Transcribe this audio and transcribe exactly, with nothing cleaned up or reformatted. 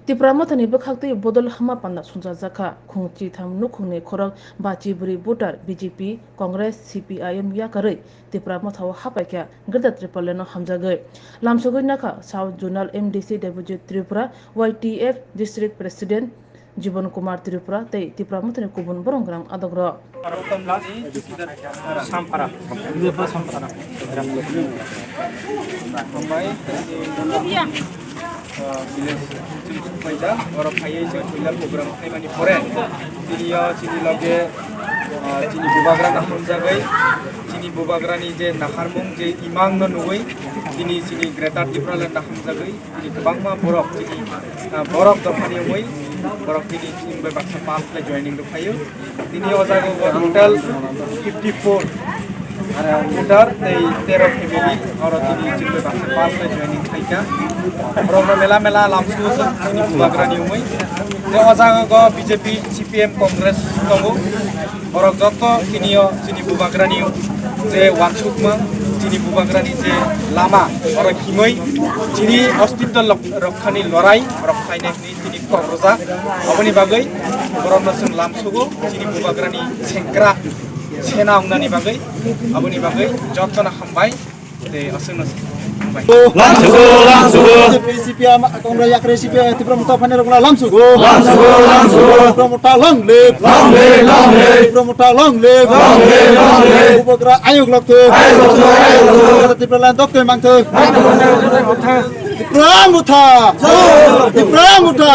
Tipra Mothani bwkhaktwi bodol hama panda songchajakha. Khung chitham nukhungni khorok bachi bwrwi voter B J P, Congress, C P I M yakarwi Tipra Mothao hapaikha Greater Tipralandno hamjagwi. Lamsogwi nakha South Zonal M D C Debojit Tripura, Y T F District President Jibon Kumar Tripura tei Tipra Mothani kubun borok rang adogrok. Sampara. Sampara. Hambai, ah, village chwng sukphaijak, oro phaiwi chwng puila program khaimani pore, tini o chini loge, ah, chini bubagrano hamjagwi, chini bubagrani je naharmung, je imangno nugwi, tini chini Greater Tipraland hamjagwi, tini kwbangma borok chini, ah, borok dophani wngwi borok tini chini bai baksa pal khlai joining rwphaio. Tini o jaga o total fifty four voter tei tero family oro tini chini bai baksa pal khlai joining khlaikha. Borokno mela mela lamsio chini bubagrani wngwi. Tei o jaga o B J P, C P M, Congress tongo. Borok joto tini o chini bubagrani je wansukma, chini bubagrani je lama, oro himwi chini ostitto lok-, rokhani lorai borok khainai hwnwi tini kok rwjak. Aboni bagwi borokno chwng lamsugo, chini bubagrani sengkrak sena wngnani bagwi. Aboni bagwi jotono hambai. Tei aswkno hambai. Lamsugo, lamsugo. B J P, C P M, Congress, yakre C P M, Tipra Motha phainairokno lamsugo. Lamsugo, lamsugo. Tipra Motha long live. Long live, long live. Tipra Motha long live. Long live, long live. Bubagra ayuk lokthok. Ayuk lokthok, ayuk lokthok. Tipraland doktwi mangthok. Tipra Motha. Tipra Motha.